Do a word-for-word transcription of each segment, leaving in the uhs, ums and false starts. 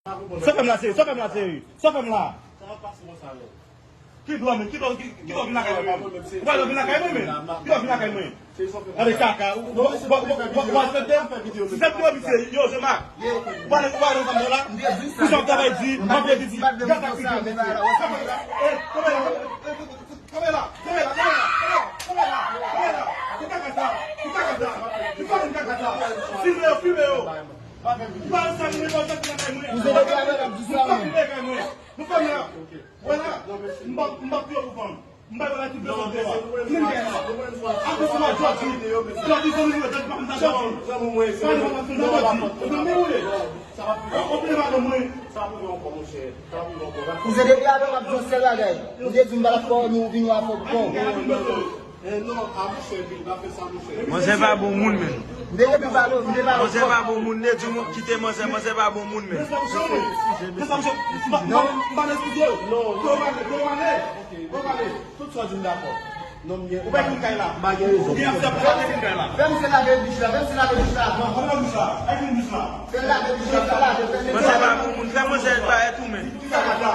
Sa fè m la, seri? Sa fè m la, seri? Sa fè m la? Ki dwa, men? Ki dwa, ki, ki dwa vin lakay mwen, pa m? Ou pa dwa vin lakay mwen, men? Ki dwa vin lakay mwen? Gade kaka, ou, ou, ou, ou, ou, ou aksepte? Si se videyo misye, yo, Jean-Marc, ou pa, ou pa nan fanm la? Pou sa w travay di, m ap di, gata ki dwa misye. Eh, kanpe la, kanpe la, kanpe la, kanpe la, kanpe la, kanpe la. Ki kaka sa? Ki kaka sa? Ki kaka sa? Filme yo, filme yo. Ou pa nan fanm, ou pa nan fanm lakay mwen. Ou se de gade la, di sa, men. Nou fanm la. Wè la, m p ap, m p ap pye pou fanm. M bay wè la tout bezwen de wa. Vin gay la. Apre se mwen jodi. Jodi se mwen jodi pa m ta jodi. Pale pa m ta jodi. Ou konn men ou ye. Ou konn men madanm mwen. Ou se depi avan m ap di yon sèl bagay. Ou te di m pa t ap fè w, nou vin wè fè w pran. Manzè pa bon moun, men. Manzè pa bon moun, li di moun kite manzè, manzè pa bon moun, men. Non. Tout sa w di m dakò. Non, m gen, ou pa gen kay la. M pa gen rezon. Fè misye lave bouch la, fè misye lave bouch la. Fè l lave bouch la, fè l lave, fè l lave. Manzè pa bon moun, fè manzè pa et ou men. Ki sa kaka?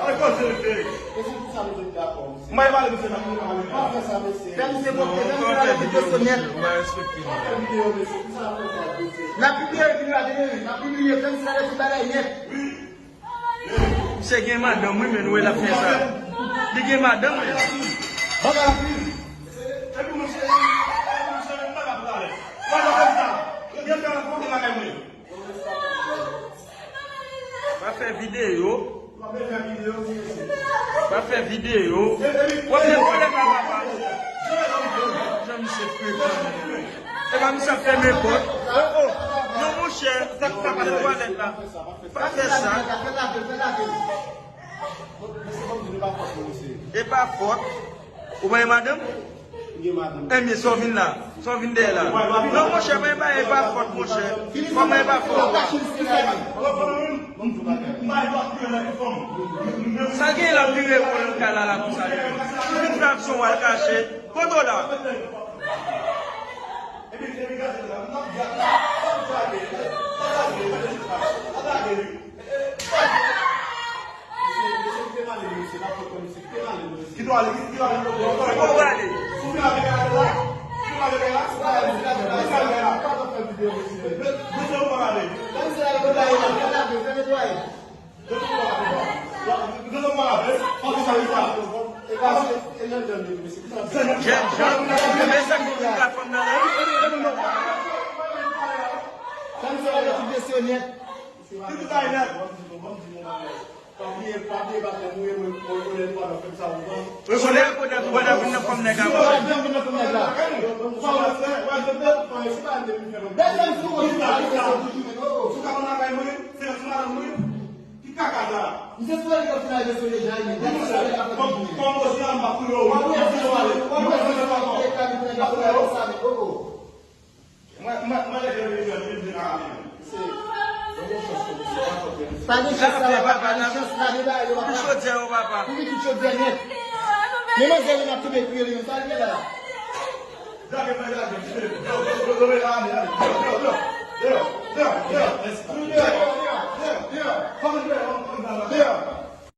Ay, koze, fè. E se pou sa nou vin dakò. M pa pale de sa, m pa pale de sa. Pa fè sa, mesye. Fè misye monte, fè misye lave videyo nèt. Ou pa respekte m. Pa fè videyo, mesye. Pou sa n ap fè sa, mesye. N ap pibliye videyo a, tande, n ap pibliye, fè misye lave tout bagay nèt. Wi. Misye gen madanm, wi, men nou wè l ap fè sa. Li gen madanm, men. Bagay la fini. Epi, mesye, mesye, m pa ka pale. Wè, wè, wè sa. Gen fè la konte lakay mwen. Pa fè videyo. Pa fè videyo. W ap gen pwoblèm ak papa. Jan misye frekan. E pa misye ap fèmen pòt. Oh, oh. Non, monchè. Sa k ap pase twalèt la? Pa fè sa. E pa fòt. Ou pa gen madanm? M gen madanm. Ebyen, sa w vin la? Sa w vin dèyè la? Non, monchè, men pa, e pa fòt, monchè. Kòman e pa fòt? Sa gen la vire pou l kay la, la pou sa. Li vin fè aksyon, w al kache. Kote w la? Kite w ale, kite w ale. Kite w ale. Jèn jan, men sa k pou vin kat fanm nan la. Fanm sa yo ti blese yo nèt. Rekonèt ou wè nan fanm nèg la. Ki kaka sa? Misye sou ale kòm si nan rezo deja, men. Kòm, kòm osi an, m ap touye w. M ap touye w. M ap touye w. Mwen, mwen, mwen leve, leve, leve, leve, leve. Pa gen chans la, papa, pa gen chans la, dedan yo, papa. Pou ki chodyè yo, papa? Pou ki tout chodyè nèt? Men manzè yo, n ap touye kriye li menm, sa l gen la? Lage, lage, lage. Yo, yo, yo, yo, ale, ale. Yo, yo, yo, yo, yo. Yo, yo, yo, yo. Yo, yo, yo, yo. Yo, yo.